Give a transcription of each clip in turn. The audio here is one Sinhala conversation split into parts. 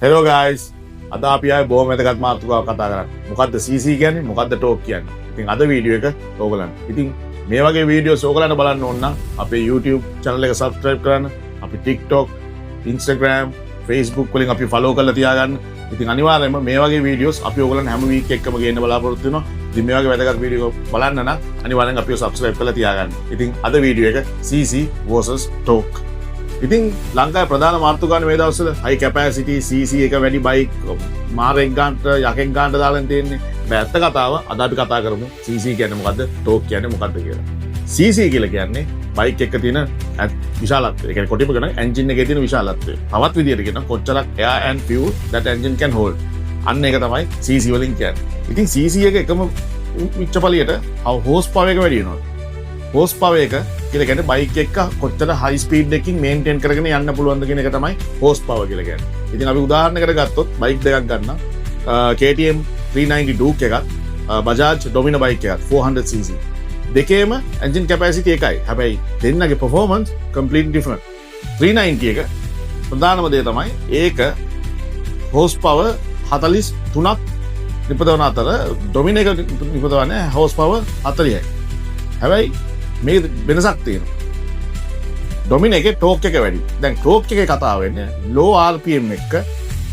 හෙලෝ ගයිස්, අද අපි ආයේ බොහොම වැදගත් මාතෘකාවක් කතා කරන්නේ. මොකද්ද CC කියන්නේ? මොකද්ද ටෝක් කියන්නේ? ඉතින් අද වීඩියෝ එක ඕගලන්ට. ඉතින් මේ වගේ වීඩියෝස් ඕගලන්ට බලන්න ඕන නම් අපේ YouTube channel එක subscribe කරන්න. අපි TikTok, Instagram, Facebook වලින් අපි follow කරලා තියාගන්න. ඉතින් අනිවාර්යයෙන්ම මේ වගේ වීඩියෝස් අපි ඕගලන්ට හැම වීක් එකකම ගේන්න බලාපොරොත්තු වෙනවා. ඉතින් මේ වගේ වැදගත් වීඩියෝ බලන්න නම් අනිවාර්යෙන් අපිව subscribe කරලා තියාගන්න. ඉතින් අද වීඩියෝ එක CC versus Torque. ඉතින් ලංකාවේ ප්‍රධාන මාතෘකාවනේ මේ දවස්වල හයි කැපැසිටි CC එක වැඩි බයික් මාරෙක් ගන්නට යකෙක් ගන්නට දාලා තියෙන්නේ. හැබැයි ඇත්ත කතාව අද අපි කතා කරමු CC කියන්නේ මොකද්ද, ටෝක් කියන්නේ මොකද්ද කියලා. CC කියලා කියන්නේ බයික් එක තියෙන විශාලත්වය. ඒ කියන්නේ කොටිම කියන එන්ජින් එකේ තියෙන විශාලත්වය. තවත් විදියට කියනවා කොච්චරක් air and fuel that engine can hold. අන්න ඒක තමයි CC වලින් කියන්නේ. ඉතින් CC එක එකම විච්ච පළියට හෝස් පවර් එක වැඩි වෙනවා. හෝස් පවර් එක කියලා කියන්නේ බයික් එක කොච්චර හයි ස්පීඩ් එකකින් මේන්ටේන් කරගෙන යන්න පුළුවන්ද කියන එක තමයි හෝස් පවර් කියලා කියන්නේ. ඉතින් අපි උදාහරණයකට ගත්තොත් බයික් දෙකක් ගන්න. KTM 390 Duke එකත් Bajaj Dominar bike එකත් 400 cc. දෙකේම එන්ජින් කැපැසිටි එකයි. හැබැයි දෙන්නගේ පර්ෆෝමන්ස් කම්ප්ලීට්ලි ඩිෆරන්ට්. 390 එක ප්‍රධානම දේ තමයි ඒක හෝස් පවර් 43ක් නිපදවන අතර ඩොමිනෝ එක නිපදවන්නේ හෝස් පවර් 40යි. හැබැයි මේ වෙනසක් තියෙනවා. ඩොමිනෝ එකේ ටෝක් එක වැඩි. දැන් ටෝක් එකේ කතාව වෙන්නේ ලෝ RPM එක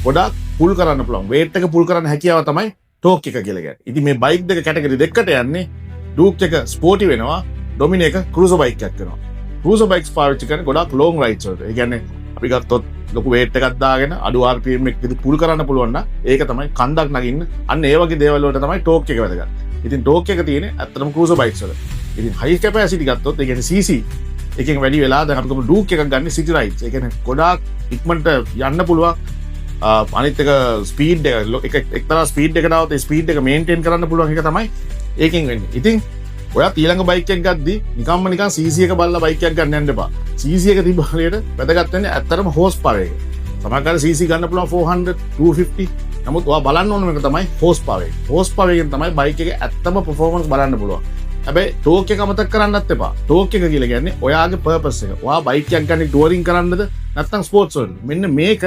ගොඩාක් පුල් කරන්න පුළුවන්. වේට් එක පුල් කරන්න හැකියාව තමයි ටෝක් එක කියලා කියන්නේ. ඉතින් මේ බයික් දෙක කැටගරි දෙකකට යන්නේ. ඩූක් එක ස්පෝටි වෙනවා, ඩොමිනෝ එක ක්‍රූසර් බයික් එකක් වෙනවා. ක්‍රූසර් බයික්ස් පාවිච්චි කරන්නේ ගොඩාක් ලොං රයිඩ්ස් වලට. ඒ කියන්නේ අපි ගත්තොත් ලොකු වේට් එකක් දාගෙන අඩු RPM එකකදී පුල් කරන්න පුළුවන් නම් ඒක තමයි කන්දක් නගින්න. අන්න ඒ වගේ දේවල් වලට තමයි ටෝක් එක වැදගත්. ඉතින් ටෝක් එක තියෙන්නේ ඇත්තටම ක්‍රූසර් බයික්ස් වල. ඉතින් හයි කැපැසිටි ගත්තොත්, ඒ කියන්නේ CC එකෙන් වැඩි වෙලා, දැන් අපි ගමු ඩූක් එකක් ගන්න සිටි රයිඩ්ස්. ඒ කියන්නේ ගොඩාක් ඉක්මනට යන්න පුළුවන්. අනිත් එක ස්පීඩ් එක එක එක්තරා ස්පීඩ් එකට ආවොත් ඒ ස්පීඩ් එක මේන්ටේන් කරන්න පුළුවන් එක තමයි ඒකෙන් වෙන්නේ. ඉතින් ඔයා ඊළඟ බයික් එකක් ගද්දි නිකම්ම නිකන් CC එක බලලා බයික් එකක් ගන්න යන්න එපා. CC එක තිබ්බ හරියට වැදගත් වෙන්නේ ඇත්තටම හෝස් පවර් එක. සමහරවිට CC ගන්න පුළුවන් 400, 250. නමුත් ඔයා බලන්න ඕන එක තමයි හෝස් පවර් එක. හෝස් පවර් එකෙන් තමයි බයික් එකේ ඇත්තම පර්ෆෝමන්ස් බලන්න පුළුවන්. හැබැයි ටෝක් එක අමතක කරන්නත් එපා. ටෝක් එක කියලා කියන්නේ ඔයාගේ පර්පස් එක. ඔයා බයික් එකක් ගන්නේ ටුවරින් කරන්නද නැත්නම් ස්පෝර්ට්ස් වලටද? මෙන්න මේක,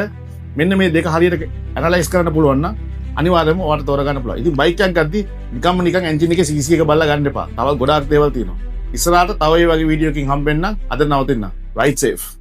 මෙන්න මේ දෙක හරියට ඇනලයිස් කරන්න පුළුවන් නම් අනිවාර්යයෙන්ම ඔයාලට තෝරගන්න පුළුවන්. ඉතින් බයික් එකක් ගද්දි නිකම්ම නිකන් එන්ජින් එකේ CC එක බලලා ගන්න එපා. තව ගොඩාක් දේවල් තියෙනවා. ඉස්සරහට තව ඒ වගේ වීඩියෝ එකකින් හම්බෙන්න. අද නවතින්න. Ride safe.